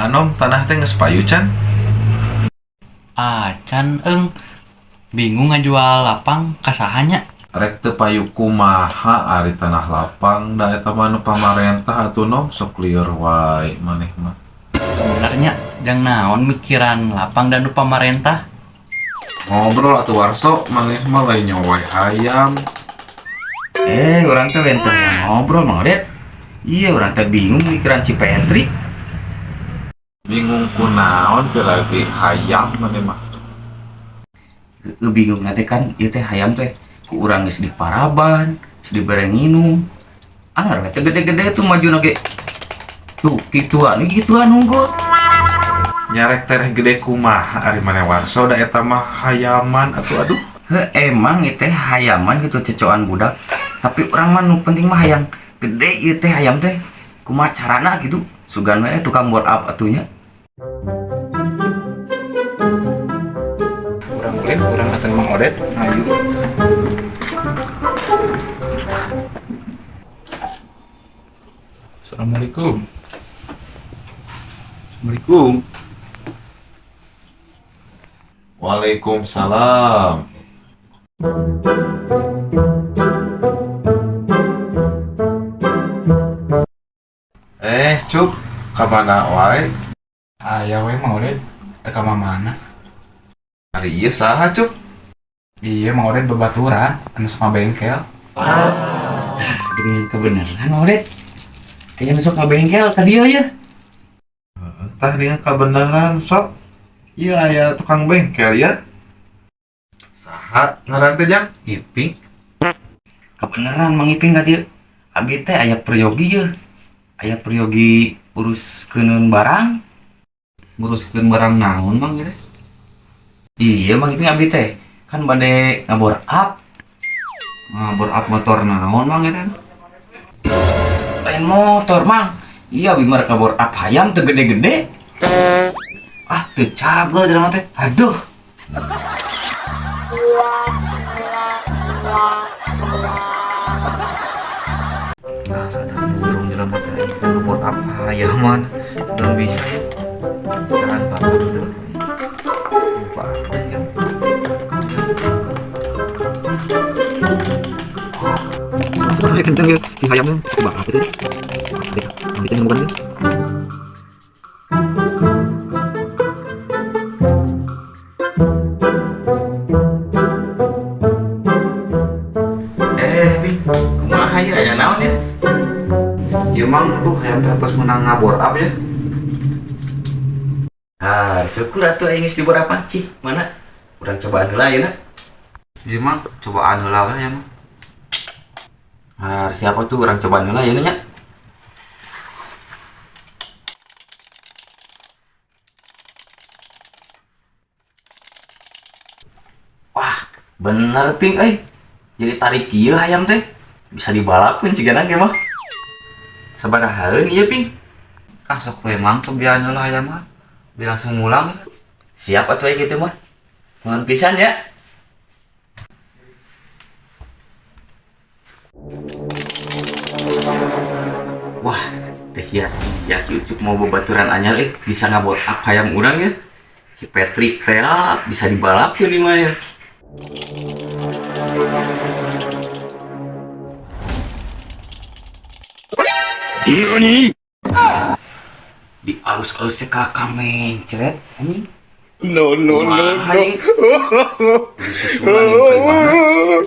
Kumaha Nom, tanah teh geus payu can? Acan eung, bingung ngajual lapang ka saha nya? Rek teu payu kumaha ari tanah lapang da eta mah nu pamarentah atuh Nom, sok lieur wae maneh mah. Bener nya, jang naon mikiran lapang dan nu pamarentah? Ngobrol atuh Warso, maneh mah lain nyowe hayam. Urang teh benten ngobrol Mang Odet. Iya, urang teh bingung mikiran si Pentri. Bingung kunaon teh lagi hayam maneh mah. Bingung teh kan ieu teh hayam teh ku urang geus diparaban, geus dibere nginum. Anggar teh gede-gede tuh majuna ge. Tuh kituan, gituan unggul. Nyarek tereh gede kumaha ari maneh Warso da eta mah hayaman atuh aduh. Heuh, emang ieu teh hayaman gitu cecoan budak. Tapi urang mah nu penting mah hayang gede ieu teh hayam teh. Kumaha carana gitu? Sugan we tukang bor up atunya. Urang ulin, urang dateng Mang Odet, ayo. Assalamualaikum. Assalamualaikum. Waalaikumsalam. Cuk, ka mana wae? Aya we Mang Odet, teu ka mana? Ari ieu saha, Cuk? Iya, Mang Odet babaturan anu sok ngabengkel. Dengan kebenaran Mang Odet. Kayaknya besok ngabengkel ka dieu ya. Entah dengan kebenaran sok. Iya aya tukang bengkel ya. Saha ngaran teh Jang? Iping. Kebenaran Mang Iping ka dieu. Abi teh aya peryogi ye. Aya peryogi uruskeun barang. Nguruskeun barang naon Mang ieu teh? Iya Mang Iping abi teh kan bade ngabor up. Ngabor up motor naon Mang ieu teh? Lain motor Mang. Iya abi mah rek ngabor up hayam teu gede-gede. Ah, teu cager jelema teh. Aduh. Ah, rada burung jelema teh ngabor up hayam man. Belum bisa ya. Sekarang bapak gitu. Lupa apa ya. Kenceng ya si hayamnya. Coba apa itu? Kita bukan itu. Bi, kumaha ya aya naon ya? Ieu Mang, aduh hayam teh atos meunang ngabor up ya. Ah, syukur atuh aing geus dibor apa cik. Mana? Urang cobaan heula ayeuna. Ieu Mang, cobaan heula we ya Mang. Ah, siapa tuh urang cobaan heula ayeuna nya? Wah, bener Ping euy. Jadi tarik kieu hayam teh bisa dibalapkeun cigana ge mah. Sabarahaeun ieu Ping? Ah, sok we Mang cobian heula hayam mah. Biar langsung mulang. Siap atuh aya kitu mah. Nuhun pisan ya. Wah, teh sia-sia si Ucup mau babaturan anyar bisa ngabor up hayam urang ya. Si Patrick teh bisa dibalapkeun ieu mah ya. Nani? Di alus-alusnya kakak mencret anjing. No, no, no, Kumaha no. ieu? Kudu susulan ieu ka imahna.